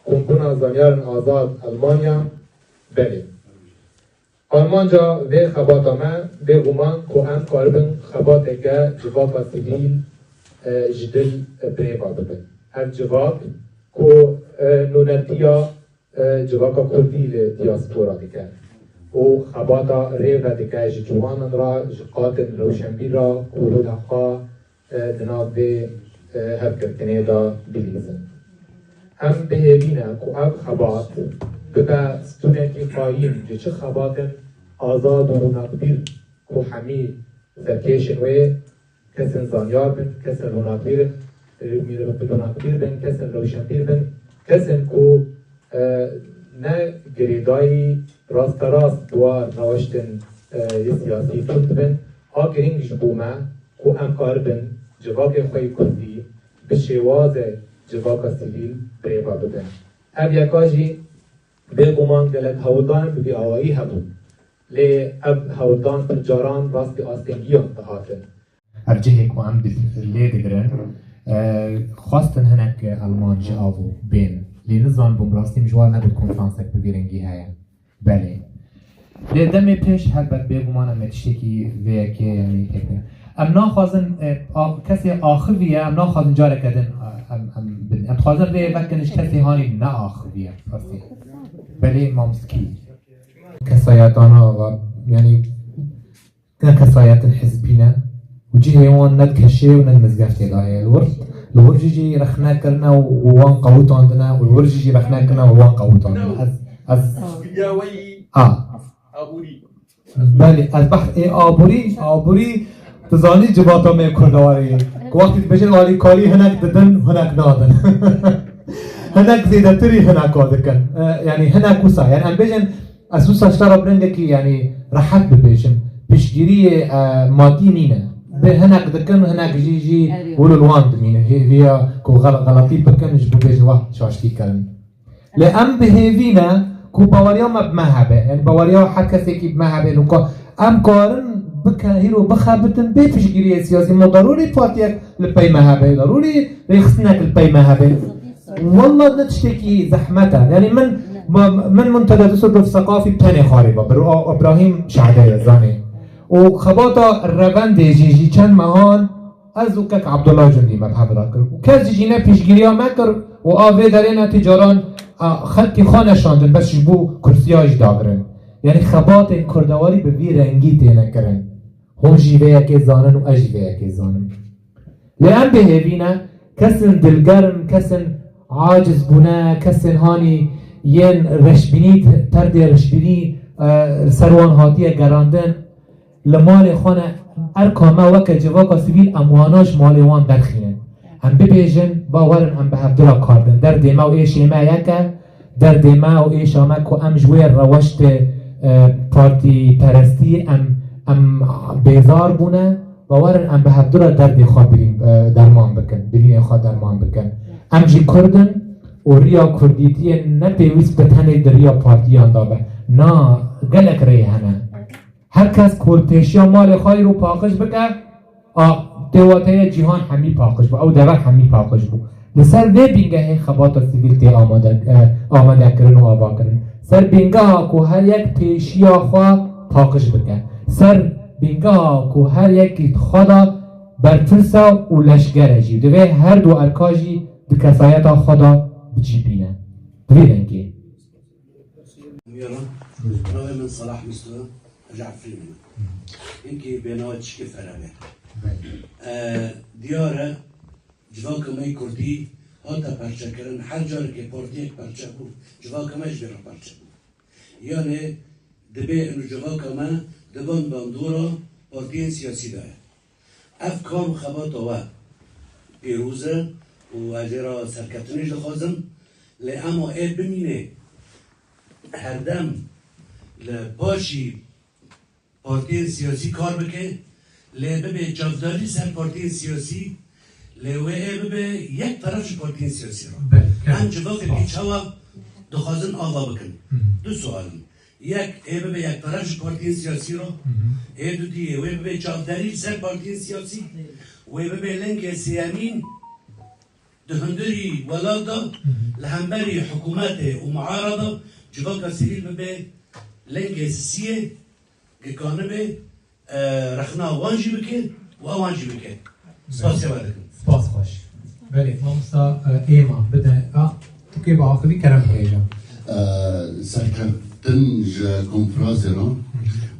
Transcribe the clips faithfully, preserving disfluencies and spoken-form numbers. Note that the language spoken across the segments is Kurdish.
Kombûna Zanyarên Azad Elmanya, belê. Armanca vê xebata me, bêguman ku em karibin xebateke civaka sivîl, e, ji dil, e, birêve bibin. Ev civak ku, e, nûnetiya, e, civaka kurdî li diaspora dike û xebata rêve dike ji ciwanan re, ji qatên rewşenbîr re ku rûna xwe e, di nav vê, e, hevgirtinê de bilîzin. Em bi hêvî ne ku ev xebat bibe stûnekî qayîm ji çi xebatên azad û rûnakbîr ku hemî serkêşên wê kesên zanyar bin, kesên rûnakbîr, e, rûnakbîr bin, kesên rewşenbîr bin, kesên ku, e, ne girêdayî rasterast bi wa rewştên, e, yê siyasî tund bin. A girîng ji bo me ku em karibin civakê xwe yê kurdî bi şêwazê civaka sivîl birêve bibin. Ev yeka jî bêguman gelek hewldan bi vî awayî hebûn. Lê ev hewldan pir caran rastî astengiyan dihatin. Ev cihê ku em di-, lê digirin, e, xwestin hinek Alman ji avo bên. Lê nizanibûm rastî min ji wan nebût konferansek bi vî rengî heye. Belê. Lê demê pêş helbet bêguman em ê tiştekî vê yekê, yanî, têkin. Em naxwazin, e, a-, kesê axiviye, em naxwazin careke din, e, em, em bidin. Em dixwazin rê vekin ji kesê hanî neaxiviye. Rastî. Belê mamostekî. Kesayetana va, yanî, ne kesayetin hizbî ne û cihê wan ne di keşê û ne di mizgeftê de heye. Li wir, li wir jî jî rexne kirine û wan qewitandine û li wir jî jî rexne kirine û wan qewitandine. Ez, ez, a. Belê, ez behs ê aborî, aborî, tu zanî civata me kurdewarê ye. Ku wextî dibêjin alîkarî hinek didin, hinek nadin. Hinek zêdetirî hineka dikin. E, yanî hinek wisa. Yanî em bêjin, ez wisa ji te re bi rengekî, yanî, rehet bibêjim. Piştgiriyê, e, madî nîne. Bi hinek dikin, hinek jî, jî Erê. Wilo li wan dimîne. Hê-, hêviya ku xel-, xeletî bikin, ji bo bêjin, wah, şaştî kirin. Lê em bi hêvî ne ku baweriya me bi me hebe. Yanî baweriya her kesekî bi me hebe. Nûka em karin bike, hîro bixebitin bê piştgiriyê siyasî. Ma darûrî partiyek li pey me hebe. Darûrî rêxistinek li pey me hebe. Wallah ne tiştekî zehmet e. Yanî min, ma-, min Munteda Düsseldorf Seqafî tenê xwarê ve. Bir o-, Îbrahîm Şehde ye, zanê. Û xebata revendê jî, jî çend mehan ez û kek Abdullah Cundî me bi hev re kir. Û kes jî ne piştgiriya me kir û a vê derê ne ti caran, a, xelkê xwe neşandin, bes ji bo kursiya jî dagirin. Yanî xebatên kurdewarî bi vî rengî têne kirin. Hûn jî vê yekê zanin û ez jî vê yekê zanim. Lê em bi hêvî ne, kesên dilgerm, kesên aciz bûne, kesên hanî yên reşbînî, perdê reşbînî, e, li ser wan hatiye gerandin, li malê xwe ne, erka me weke civaka sivîl em wana ji malê wan derxînin. Em bibêjin, ba werin em bi hevdira kar bin. Derdê me û êşê me yek e, derdê me û êşa me ku em ji wê reweştê, e, partîperestî em, em bêzar bûne, ba werin em bi hevdira derdê xwe birîn, e, derman bikin, birînê xwe derman bikin. Em jî Kurd in û riya Kurdîtiyê ne pêwîst bi tenê di riya partiyan de be. Na, gelek rê hene. Her kes ku li pêşiya malê xwe îro paqij bike, a, tê wateye cîhan hemî paqij bû, ew dever hemî paqij bû. Li ser vê bingehê xebata sivîl tê amade, e, amadekirin û avakirin. Ser bingeha ku her yek pêşiya xwe paqij bike. Ser bingeha ku her yekî di xwe de berpirs e û leşger e jî. Divê her du erka jî di kesayeta xwe de bi cî bîne. Bi vî rengî. Navê min Salah Misto, ez ji Efrînê me. Hinkî bênava Çikê Ferebe. E, diyar e, civaka me yê Kurdî hate perçekirin. Her carekê partiyek perçe bû, civaka me jî vê re perçe bû. Yanê dibê û civaka me di van bandora partiyên siyasî de ye. Ev kar û xebata we pêroz e û ez ê re serkeftinê jî dixwazim. Lê ema ê bimînê herdem li paşî partiyên siyasî kar bike, lê bibe çavdarî ser partiyên siyasî, lê wê ê bibe yek teref ji partiyên siyasî re. Belê, Em civakekî çawa dixwazin ava bikin? Hı hı. Du sual in. Yek, ê bibe yek teref ji partiyên siyasî re. Hı hı. Ê dudiyê, wê bibe çavdarî ser partiyên siyasî. Wê bibe lingê sêyemîn Di hundirî welat de li hemberî hikûmetê û muarada civaka sivîl bibe lengê sisiyê, gikanibe, e, rexna wan jî bike û ewan jî bike. Spasiya we dikim. Spas xweş. Belê, mamosta, e, êma bide. A, tu kê biaxivî kerem bike hêja. E, serkeftin ji konferansê re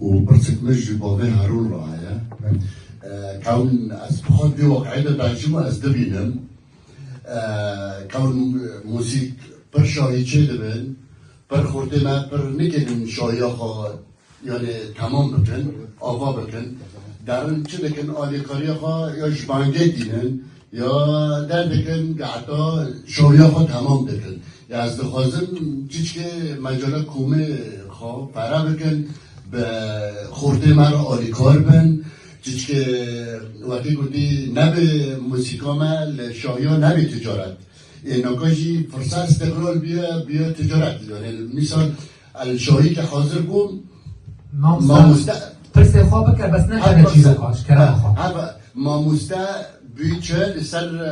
û pirsek min ji bavê Harûn re heye. Belê. E, kewin ez bi xwe vê waqiê de berçim û ez dibînim. E, kewin muzîk pir şahî çêdibin, pir xortê me pir nikinin şahiya xwe, yanî temam bikin, ava bikin. Derin çi dikin, alîkariya xwe ya ji bangê tînin, ya derdikin, heta şahiya xwe temam dikin. Ya ez dixwazim çiçkê mecala komê xwe pere bikin, bi xortê me re alîkar bin, çiçkê wekî gotî nebe muzîka me li şahiya nebe ticaret. Ê naka jî firsa îstiqlal bûye, bûye ticaret. Yanî misal el şahî ke hazir bû, Mamoste, mamoste. Pirsê xwe bike, bes ne tene çîroka, ji kerema xwe. Heva, mamoste bû çi li ser, e,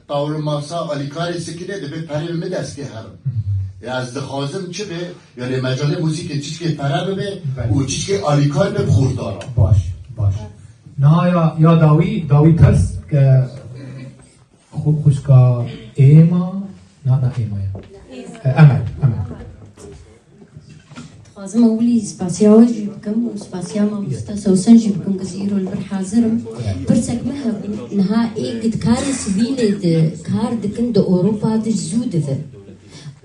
tawil masa alîkarê sikinê dibe perê min destê herim. Ya ez dixwazim çi be, yanî mecalê muzîkê çiçkê pere bibe Belê. Û çiçkê alîkar be bi xortara. Baş, baş. Niha ya, ya dawî, dawî pirs, e, Xu-, xwişka Êma, na, na Êma ye. E, Emel, Emel. Dixwazim ewilî spasiya we jî bikim û spasiya mamoste Sewsen jî bikim, ku ez îro li vir hazir im. Pirsek me hebû, niha ê ku di karê sivîlê de kar dikin, di Ewropa de zû dive.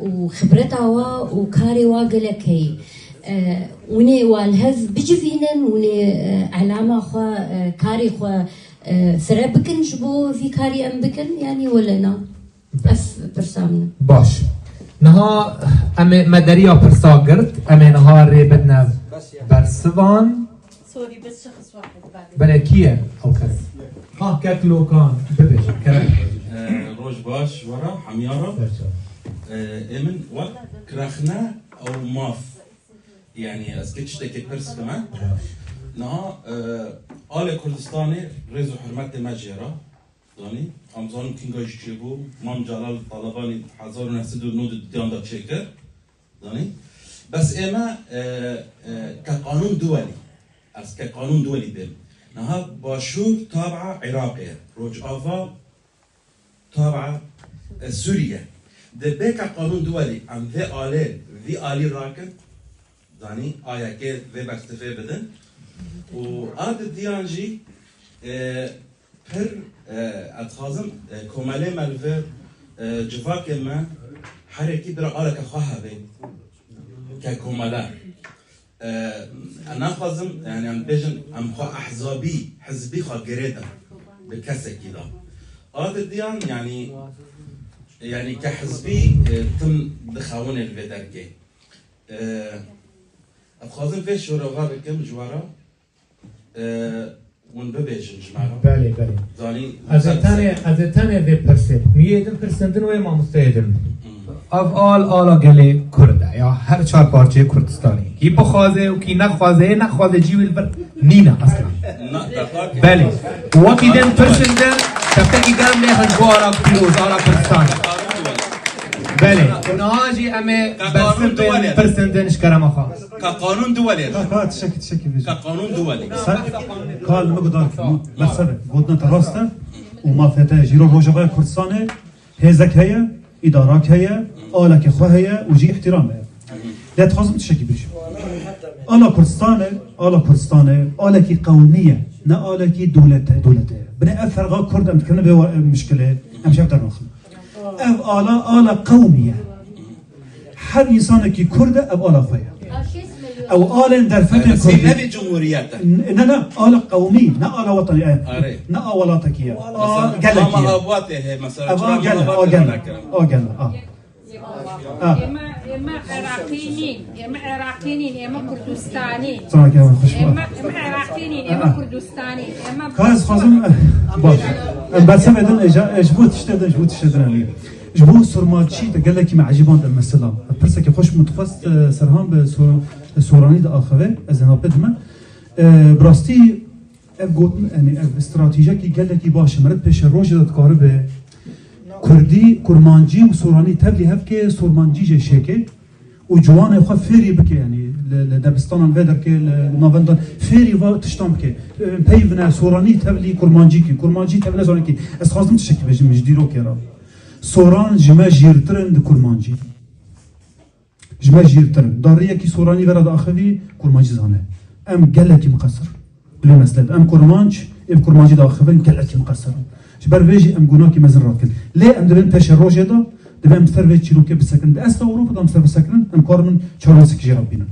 Û xibreta wa û karê wa gelek heye. E, hûn ê wa li hev bicivînin, hûn ê, e, elama xwe, e, karê xwe e, fire bikin ji bo vî karî em bikin, yanî wele na? Ev pirsa min e. Baş. Niha em ê, me deriya pirsa girt, em ê niha rê bidine bersivan. Sorry, bes şexs wahid bade. Belê kî ye ew kes? Ha, kek Lokan, bibêje, kerem. E, roj baş, were, hemiyara. Berçav. E, ê min wek kirexne ew maf. Yanî ez kê tiştekê pirs bime. Niha, e, alê Kurdistanê rêz û hurmetê me jê re. Zanî, em zanin kînga jî çêbû, Mam Celal Talebanî hezar û neh sed û nod û duyan de çêkir. Zanî, bes ê me, e, e, ke qanûn duwelî, ez ke qanûn duwelî bêm. Niha Başûr tabia Iraqê ye, Rojava tabia, e, Sûrî ye. Dê bê ke qanûn duwelî, em vê alê, vî alî rakin, zanî, a yekê vê bersivê bidin. Û a didiyan jî, e, Pir, e, ez dixwazim, e, komelê me li vir, e, civakê me herekî bira aleke xwe hebe ke komele. E, ez naxwazim, yanî em bêjin, em xwe ehzabî, hizbî xwe girê de bi kesekî de. A didiyan, yanî, yanî ke hizbî, e, tim dixewinê li vê derkê. E, ez dixwazim vê şorova bikim ji we re. E, hûn bibêjin ji me re. Belê, belê. Zanî, Ez ê tenê, ez ê tenê vê pirsê bikim. Yê din pirsên din wê mamosteyê din. Hmm. Ev al, ala gelê Kurd e ya. Her çar parçeyê Kurdistanê. Kî bixwaze û kî nexwaze, yê nexwaze cî wî li vir nîne eslan. Na, qeqakê. Belê. Wekî din pirsên din, teftekî germ lê xin ji bo ala pîroz, ala Kurdistanê. Belê. Niha jî em ê Qeqanûn bersiv duwelê. Pirsên din ji kerema xwe. Ka qanûn duwelê. Ka, ka, tişekî, tişekî bêje. Ka qanûn duwelê. Sen, kal min guhdar kir. Berseve. Gotina te rast e. Û mafê te jî ro Rojavaya Kurdistanê hêzek heye, îdarak heye, alekê xwe heye û jî îhtîram heye. Lê dixwazim tişekî bêjim. Ala Kurdistanê, ala Kurdistanê, alekî qewmî ye. Ne alekî dewlete, dewlete ye. Binê ev ferqa Kurd em dikevin vê wa-, mişkilê, em ji hev dernaxin. Ev ala, ala qewmî ye. Her însanekî Kurd e, ev ala xwe ye. Ew alên derfetên Kurdî. Nebî cumhuriyet e. N-, ne, ne, ala qewmî, ne ala wetanî, e, Arê. Ne a welatekî ye. A Mesela, gelekî Mama ye. Abatê heye, mesela, Ev a çira gel, Mama a Abatê gel, heye? A gel, a. A. Ême, ême Iraqî nîn, ême Iraqî nîn, ême Kurdistanî. Sana ki ama hoş Ême, ême Iraqî nîn, ême Kurdistanî, ême Ka ez xwazim, eh, baş. Em bersevê din, e, ja, e, ji bo tiştê din, ji bo tiştê din, e, ji bo surmalçî te gelekî me ecîband, e, mesela. Pirseke xweş min dixwest, e, Serhan bi so-, e, soranî diaxive, ez ê napê dime. E, bi rastî ev gotin, yanî ev stratejiyekî gelekî baş e. Meriv pêşerojê de dikaribe Kurdî, kurmancî û soranî tevlî hev ke, sormancî jê şêke û ciwanê xwe fêrî bike, yanî li, li debistanan vê derke, li navendan fêrî va tiştan bike. Em peyvine soranî tevlî kurmancî kî, kurmancî tevlî soranî kî. Ez xwazim tiştekî bêjim ji dîrokê re. Soran ji me jîrtir in di kurmancî. Ji me jîrtir in. Dariyekî soranî vera diaxivî, kurmancî zane. Em gelekî miqesir. Bilê meslet. Em kurmanc, ê bi kurmancî diaxivin, gelekî miqesir in. Ji ber vê jî em gunakî mezin radikin. Lê em dibin pêşerojê de, divê em ser vê çîrokê bisekinin. Di esta Ewropa de em ser bisekinin, em karibin çaresekî jê re bibînin.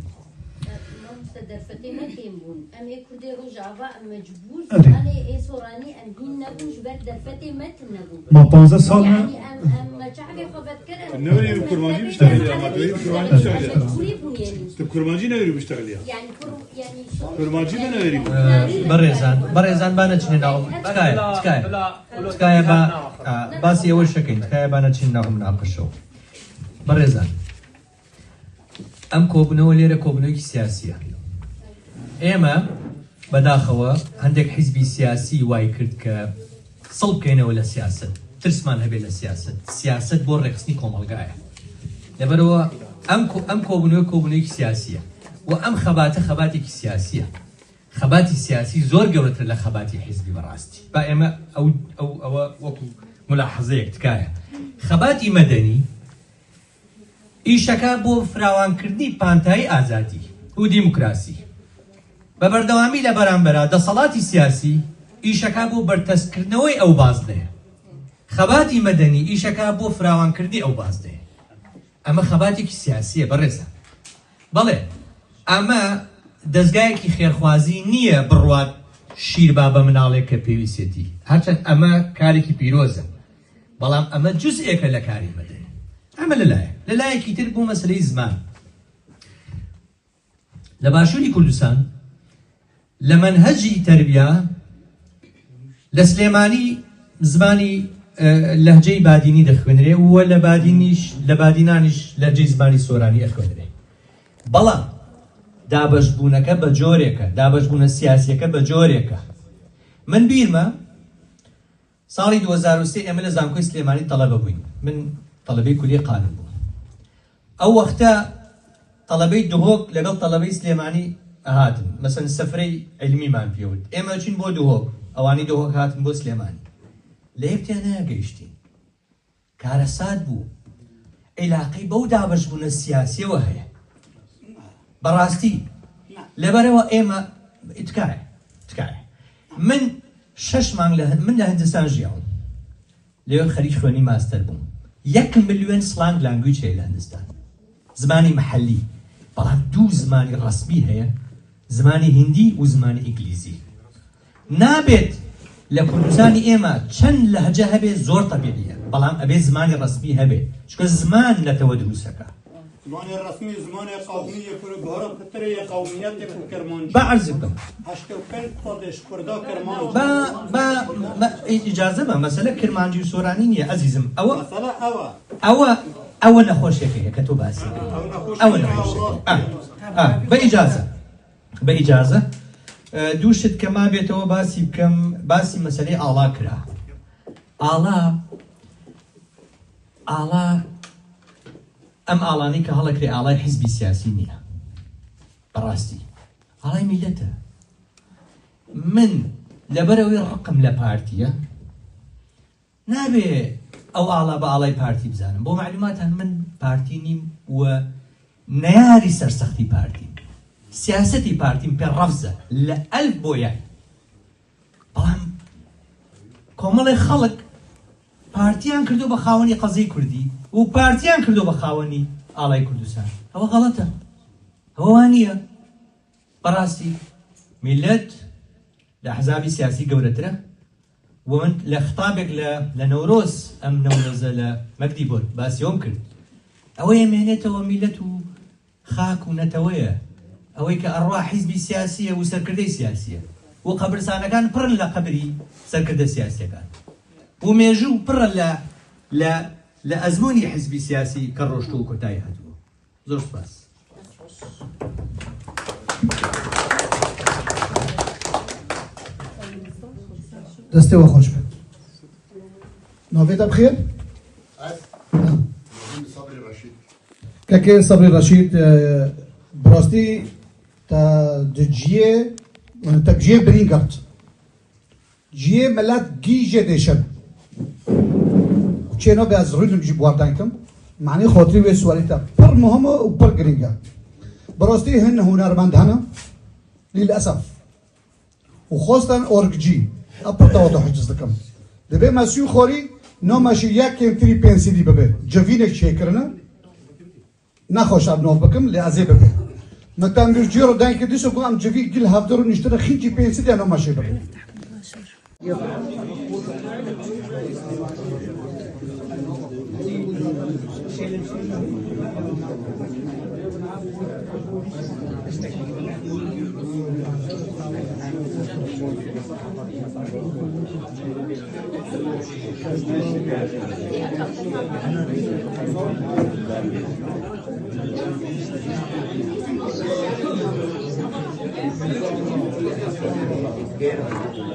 Mamoste, derfetê me kêm bûn. Em ê Kurdê Rojava, em mecbûr Erê. Zimanê ê soranî em hîn nebûn, ji ber derfetê me tune bû. Ma panzdeh sal me Yanî em, em me çavê xwe vedkirin. Newerî bi kurmancî biştexilî, ama tu ê bi kurmancî biştexilî. Kurî bûn yanî. Tu kurmancî newerî biştexilî ya. Yanî kur-, yanî Kurmancî me newerî bû. Ee, berêzan, berêzan ba neçine navim. Tikaye, tikaye. Tikaye ba, ha, basî ewê şekin. Tikaye ba neçine navim naqişo. Berêzan. Em kobûnewe lêre kobûnewekî siyasî ye. Ême, bedaxewe, hindek hizbî siyasî way kir ke silb keynewe li siyaset. Tirsman hebe li siyaset. Siyaset bo rêxistinî komelga ye. Leberewe em ko-, em kobûnewe kobûnewekî siyasî ye. Û em xebate xebatekî siyasî ye. Xebatî siyasî zor gewretir li xebatî hizbî bi rastî. Ba ême ew, ew, ew wekû mulahezeyek tikaye. Xebatî medenî, Îşeke bo firawankirinî pantayî azadî û demokrasî. Bi berdewamî li beramber a deselatî siyasî, îşeke bo berteskirnewê ew bazdê. Xebatî medenî îşeke bo firawankirinî ew bazdê. Eme xebatîkî siyasî ye, berêzan. Belê, eme dezgayekî xêrxwazî niye birwa şîr ba be minalê ke pêwîstî. Herçend eme karekî pîroz e. Belam eme cuz'êke le karê me de. Eme li laye. Li layekî tir bo meseleyê ziman. Li Başûrî Kurdistan, li menhecî terbiya, li Silêmanî zimanî, e, lehceyî badînî dixwînirê û we li badînîş, li badînanîş lehceyî zimanî soranî exwînirê. Belam dabeşbûneke bi corêke, dabeşbûne siyasiyeke bi corêke. Min bîr me, Salî du hezar û sê ême li Zankoyê Silêmanî telebe bûyn. Min telebeyê kuliyê qanûn bûm. Ew wexte telebeyê Duhok legel telebeyê Silêmanî hatin. Meselen sefreyê îlmî man pê wit. Ême çûn bo Duhok. Ewanî Duhok hatin bo Silêmanî. Lê yek tê neyegihiştîn. Karesat bû. Îlaqî bew dabeşbûne siyasî we heye. Bi rastî. Leberewe ême, tikaye, tikaye. Min şeş mang li Hin-, min li Hindistan jiyawim. Lê xerîk xwênî master bûm. Yek milyon slang language heye li Hindistan. Zimanî mehellî. Belam du zimanî resmî heye. Zimanî hindî û zimanî îngilîzî. Nabêt li Kurdistanî ême çend lehce hebe zor tebîî ye. Belam ebe zimanê resmî hebe. Çunke ziman netewe dirûseke. Zimanê resmî, zimanê qewmî yê ku li bihara pitirê yê qewmiyetê ku kirmancî. Ba erz bikim. Heştê û pênc sedê ji Kurda kirmanc. Ba, ba, ba, î-, îcaze be, mesele kirmancî û soranî niye ezîzim. Ew, Mesele ew e. ew, ew nexweşeke ye ke tu basî. Ew nexweşeke Ew ye, nexweşeke. Allah. Ah, ah, be îcaze. Bi îcaze. E, du şit ke ma bêtewe basî bikim, basî meseleyê ala kira. Ala, ala, em alanî ke hala kirê alay hizbî siyasî niye. Bi rastî. Alay mîlet e. Min leber ew ê riqim le partî ye. Nabê ew ala bi alay partî bizanim. Bo melûmatan min partî nîm we neyarî sersextî partî. Siyasetî partî pê refz e. Li elf bo yay. Belam komelê xelk partiyan kirdo bi xawenî qezê kurdî û partiyan kirdo bi xawenî alay Kurdistan. Ew xelet e. Ew wa niye. Bi rastî mîlet li ehzabî siyasî gewretir e. Û min li xitabek li, li Newroz, em Newroze li Magdîburg basî wan kir. Ew ê mênêtewe mîlet û xak û netewe ye. Ew ê ke erwa hizbî siyasî ye û serkirdeyê siyasî ye. Û qebirstanekan pir in li qebirî serkirde siyasiyekan. Û mêjû pir in li, li, li ezmûnî hizbî siyasî ke roşto û kotayî hatibû. Zor spas. Destê we xweş be. Navê te bi xêr? Kekê Sebrî Reşîd, e, bi rastî te di ciyê, te bi ciyê birîn girt. Ciyê milet gî jê dêşin. Çêno be ez rûlim jî bi wan deng kim. Manî xotirî wê sualî te pir muhim e û pir girîng e. Bi rastî hin hunermend hene. Lîlesef. Û xwestin orgcî. Ev pir tewatoh ciz dikim. Divê me sû xorî, no meşî yek kêmtirî pênc sîdî bibe. Civînek çêkirine. Nexweş ev nov bikim, lê ez ê bibe. Me tembûrcî re deng kir, dîsa ku em civî gil hevdû rûniştine, xîncî pênc sîdê no meşê bibe. Kerem, kerem.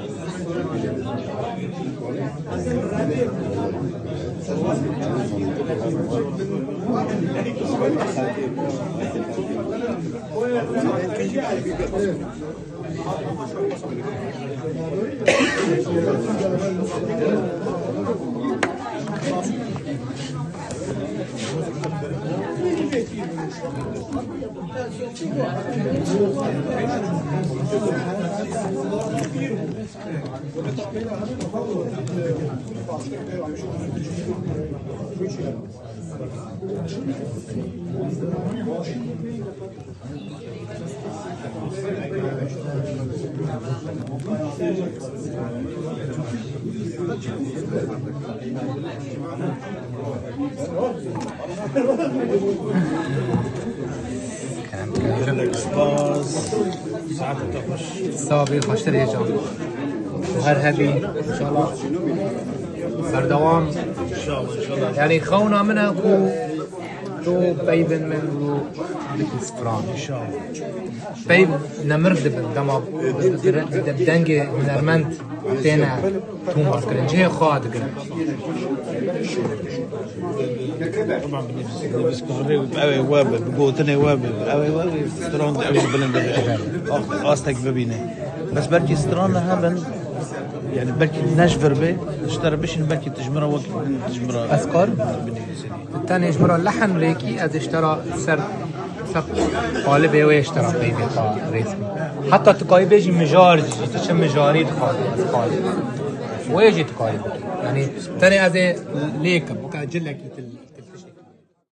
Gelek spas. Saeteke xweş. Sabê xweştir hêja. Her hebî. İnşallah. Berdewam. İnşallah, inşallah. Yani xewna min e ku tu peyvên min û bikî stran. İnşallah. Peyv nemir dibin, dema dengê hunermend têne tûmarkirin. Cihê xwe digirin. Ew ê we be, bi gotinê we be, ew ê we be, stran ew ê bilind be. Astek bibîne. Bes belkî stran hebin, yani belkî ne ji vir be, ji te re bişîn, belkî tu ji min re wek tu ji min re. Ez kar? Tenê ji min re lehen rêkî, ez ê ji te re ser, ser qalibê wê ji te re peyvê xwe rêz kim. Heta tu kayî bêjî mijar jî, tu çi mijarî dixwazî, ez xwazim. Wê jî tu kayî bikî. Yanî tenê ez ê lê kim, weke cilekî tu